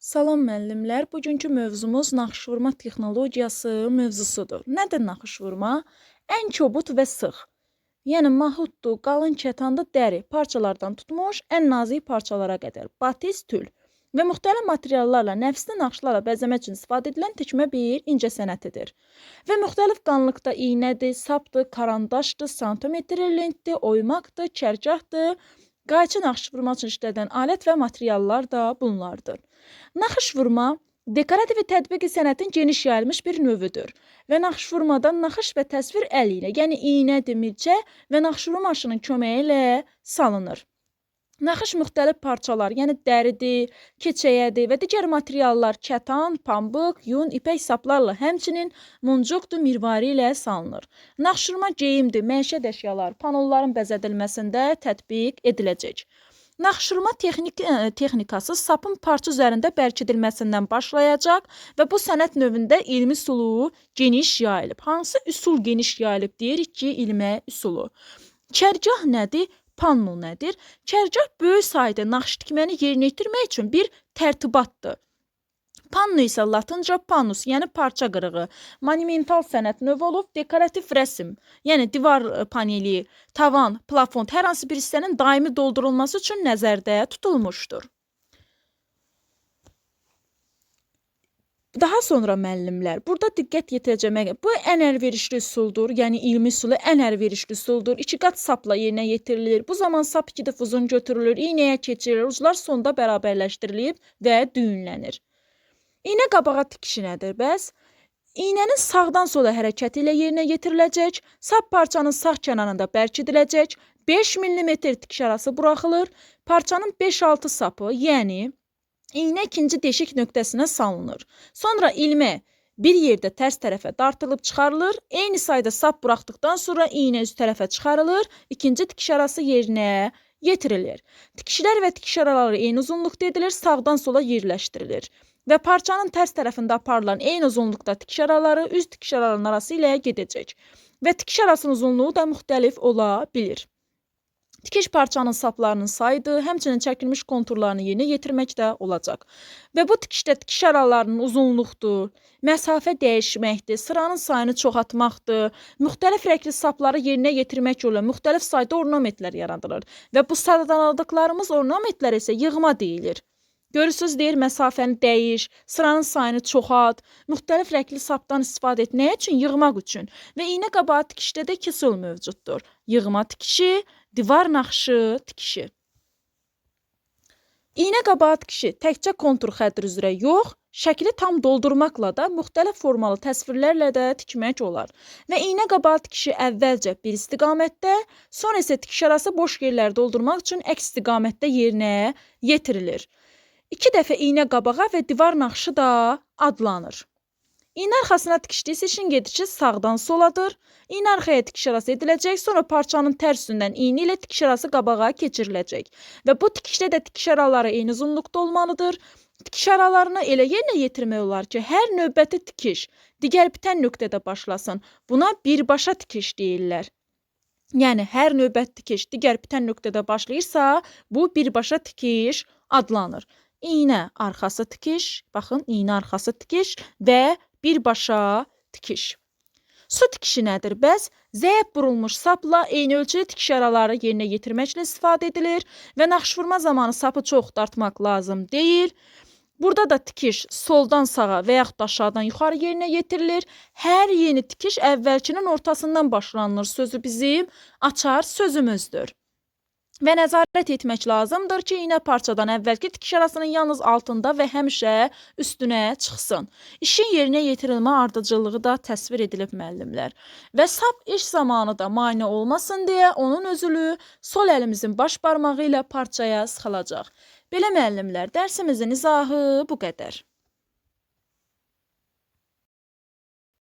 Salam müəllimlər, bugünkü mövzumuz naxışvurma texnologiyası mövzusudur. Nədir naxışvurma? Ən kobud və sıx, yəni mahuddur, qalın kətanlı dəri parçalardan tutmuş ən nazik parçalara qədər, batist, tül və müxtəlif materiallarla, nəfsli naxışlarla bəzəmək üçün istifadə edilən tikmə bir incə sənətidir. Və müxtəlif qalınlıqda iynədir, sapdır, karandaşdır, santimetr lentdir, oymaqdır, kərgahdır, qayçı naxış vurmaq üçün işlədilən alət və materiallar da bunlardır. Naxış vurma dekorativ və tətbiqi sənətin geniş yayılmış bir növüdür və naxış vurmada naxış və təsvir əl ilə, yəni iynədir, milçə və naxış vurma maşının köməyi ilə salınır. Naxış müxtəlif parçalar, yəni dəridir, keçəyədir və digər materiallar kətan, pambıq, yun, ipək saplarla, həmçinin muncuqdur, mirvari ilə salınır. Naxışvurma geyimdir, məişət əşyaları, panolların bəzədilməsində tətbiq ediləcək. Naxışvurma texnikası sapın parça üzərində bərkidilməsindən başlayacaq və bu sənət növündə ilmi üsulu geniş yayılıb. Hansı üsul geniş yayılıb deyirik ki, ilmə üsulu. Kərgah nədir? Panno nədir? Kərgah böyük sayda naxış tikməni yerinə yetirmək üçün bir tərtibatdır. Panno isə latınca pannus, yəni parça qırığı, monumental sənət növü olub, dekorativ rəsm, yəni divar paneli, tavan, plafon, hər hansı bir hissənin daimi doldurulması üçün nəzərdə tutulmuşdur. Daha sonra müəllimlər, burada diqqət yetirəcəm, bu ən əlverişli üsuldur, yəni ilmi üsulu ən əlverişli üsuldur. İki qat sapla yerinə yetirilir. Bu zaman sap iki dəfə uzun götürülür, iynəyə keçirilir, uclar sonda bərabərləşdirilib və düyünlənir. İynə qabağa tikişi nədir bəs? İynənin sağdan sola hərəkəti ilə yerinə yetiriləcək, sap parçanın sağ kənarında bərkidiləcək, 5 mm tikiş arası buraxılır, parçanın 5-6 sapı, yəni iynə ikinci deşik nöqtəsinə salınır. Sonra ilmə bir yerdə tərs tərəfə dartılıb çıxarılır. Eyni sayda sap buraxdıqdan sonra iynə üst tərəfə çıxarılır. İkinci tikiş arası yerinə yetirilir. Tikişlər və tikiş araları eyni uzunluqda edilir, sağdan sola yerləşdirilir. Və parçanın tərs tərəfində aparılan eyni uzunluqda tikiş araları üz tikiş aralarının arası ilə gedəcək. Və tikiş arasının uzunluğu da müxtəlif ola bilir. Tikiş parçanın saplarının sayıdır, həmçinin çəkilmiş konturlarını yerinə yetirmək də olacaq. Və bu tikişdə tikiş aralarının uzunluqdur, məsafə dəyişməkdir, sıranın sayını çoxaltmaqdır, müxtəlif rəngli sapları yerinə yetirmək yolu müxtəlif sayda ornamentlər yaradılır. Və bu sadaladıqlarımız ornamentlər isə yığma deyilir. Görürsünüz, deyir, məsafəni dəyiş, sıranın sayını çoxalt, müxtəlif rəngli sapdan istifadə et. Nə üçün? Yığmaq üçün. Və iynə qabağı tikişdə də iki üsul mövcuddur. Yığma tikişi, divar naxışı tikişi. İynə qabağı tikişi təkcə kontur xətti üzrə yox, şəkli tam doldurmaqla da müxtəlif formalı təsvirlərlə də tikmək olar. Və iynə qabağı tikişi əvvəlcə bir istiqamətdə, sonra isə tikiş arası boş yerləri doldurmaq üçün əks istiqamətdə yerinə yetirilir. İki dəfə iynə qabağa və divar naxışı da adlanır. İynə arxasına tikişdə isə işin gedişi sağdan soladır. İynə arxaya tikiş arası ediləcək, sonra parçanın tərs üstündən iynə ilə tikiş arası qabağa keçiriləcək. Və bu tikişdə də tikiş araları eyni uzunluqda olmalıdır. Tikiş aralarını elə yerinə yetirmək olar ki, hər növbəti tikiş digər bitən nöqtədə başlasın. Buna birbaşa tikiş deyirlər. Yəni hər növbəti tikiş digər bitən nöqtədə başlayırsa, bu birbaşa tikiş adlanır. İynə arxası tikiş, baxın, iynə arxası tikiş və birbaşa tikiş. Su tikişi nədir bəs? Zəif burulmuş sapla eyni ölçülü tikiş araları yerinə yetirməklə istifadə edilir və naxışvurma zamanı sapı çox dartmaq lazım deyil. Burada da tikiş soldan sağa və yaxud da aşağıdan yuxarı yerinə yetirilir. Hər yeni tikiş əvvəlkinin ortasından başlanılır sözü bizim açar sözümüzdür. Və nəzarət etmək lazımdır ki, iynə parçadan əvvəlki tikiş arasının yalnız altında və həmişə üstünə çıxsın. İşin yerinə yetirilmə ardıcıllığı da təsvir edilib müəllimlər. Və sap iş zamanı da mane olmasın deyə onun özülü sol əlimizin baş barmağı ilə parçaya sıxılacaq. Belə müəllimlər, dərsimizin izahı bu qədər.